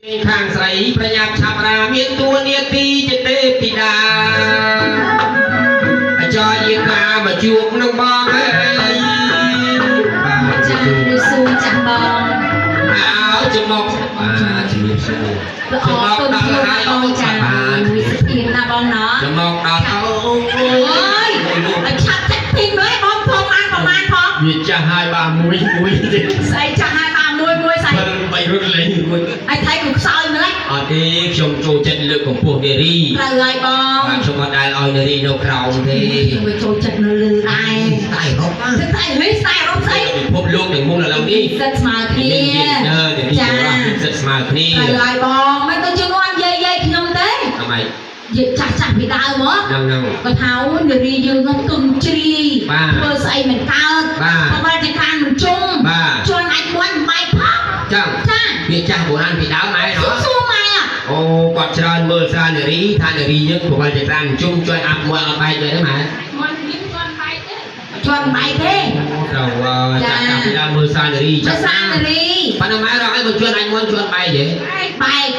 ខាងស្រីប្រញាប់ឆាប់រាមានតួនាទីជាទេពធីតាអាចយាថាមកជួបនឹងបងអើយបាទ ចានេះសួរចាស់បង អោចំមកបាទជំរាបសួរ ល្អទុនខ្លួនណាបងចា បាទ មួយស្ទៀងណាបងណោះ ចំមកដល់អូ អូយឲ្យឆាប់ចាក់ពីងមើលបងផងបានប្រហែលផង វាចាស់ហើយបាទមួយមួយទៀត ស្អីចាស់ហើយបាទមួយមួយស្អី វិលបីរត់លេងរួច ឲ្យថៃក៏ខ្សោយម្ល៉េះ អត់ទេខ្ញុំចូលចិត្តលើកកម្ពស់នារី ត្រូវហើយបង បាទខ្ញុំអត់ដែលឲ្យនារីនៅក្រោមទេ ខ្ញុំវាចូលចិត្តនៅលើដែរ តែរកណា ទឹកស្អីហីស្អីរំស្អី ពិភពលោកទាំងមូលឥឡូវនេះ សិតស្មើគ្នា មានយេននារី ចា មានសិទ្ធិស្មើគ្នា ត្រូវហើយបងមិនទៅជឿនយាយយាយខ្ញុំទេ អមៃ យាយចាស់ចាស់ពីដើមមក ហ្នឹងហ្នឹង គាត់ថាអូនារីយើងហ្នឹងគឹមជ្រាយ បាទ ធ្វើស្អីមិនកើត បាទ ប្រហែលជាខាងមិនជុំ បាទ ជន់អាចមួយមិនបែកផង ចឹង ចា វាចាស់បុរាណពីដើមឯង សួរ ហ៎ សួរម៉ែ អូគាត់ច្រើនមើលសារនារីថានារីយើងប្រហែលជាត្រាំជុំជួយអាប់មួយអត់បែកទេម៉ែ ជន់បែកទេ ត្រូវចាស់ចាស់ពីដើមមើលសារនារី ភាសានារី ប៉ុន្តែម៉ែរកឲ្យមកជួយអញមួយជួយបែកទេ បែក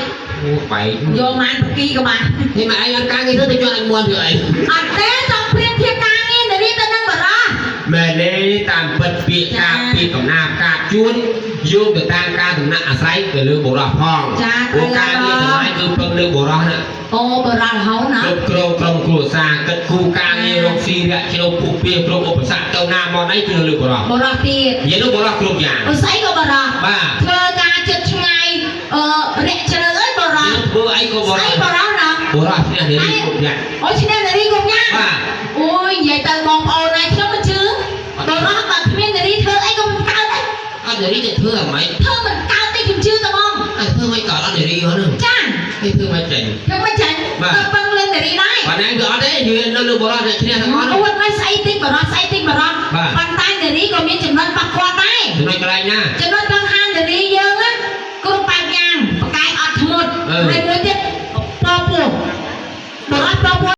អូបែក យកម៉ានប្រគីក៏បាន នេះម៉ែឯងអត់ការងារទៅជួយអញមួយធ្វើអី អត់ទេចង់ប្រៀបធៀបការងារនារីទៅនឹងបរោះ មែនទេតាមពិតពាក្យការពីកំណាការជួនយោងទៅតាមការដំណាក់អាស្រ័យទៅលើបុរសផងព្រោះការងារទាំងឡាយគឺពឹងលើបុរសណា អូបរោះរហូតណា គ្រប់គ្រងក្រុមគ្រួសារគិតគូរការងាររកស៊ីរាក់ជ្រោពុះពៀគ្រប់ឧបសគ្គទៅណាមកណីគឺលើបុរស បរោះទៀត និយាយនោះបុរសគ្រប់យ៉ាង អូស្អីក៏បរោះ បាទ ធ្វើការចិត្តឆ្ងាយអឺរាក់ជ្រៅអីបរោះ ធ្វើអីក៏បុរស ស្អីបរោះណា បុរសឈ្នះនារីគ្រប់យ៉ាង អូឈ្នះនារីគ្រប់យ៉ាង បាទ អូយនិយាយទៅបងប្អូនឯងខ្ញុំមិនជឿបរោះបើគ្មាននារីធ្វើអីក៏មិនកើតដែរ អត់នារីទៅធ្វើអ្ម៉េច ធ្វើមិនកើតទេខ្ញុំជឿតបង អញធ្វើមិនកើតអត់នារីហ្នឹង ចា គេធ្វើមិនចេញ ខ្ញុំមិនចាញ់ទៅពឹងលើនារីដែរ បាទណាវាអត់ទេយូរនៅលើបុរសអ្នកឈ្នះទាំងអស់ អួតមិនស្អីតិចបរោះស្អីតិចបរោះ បាទ ប៉ុន្តែនារីក៏មានចំណុចប៉ះពាល់ដែរ ចំណុចកន្លែងណា ចំណុច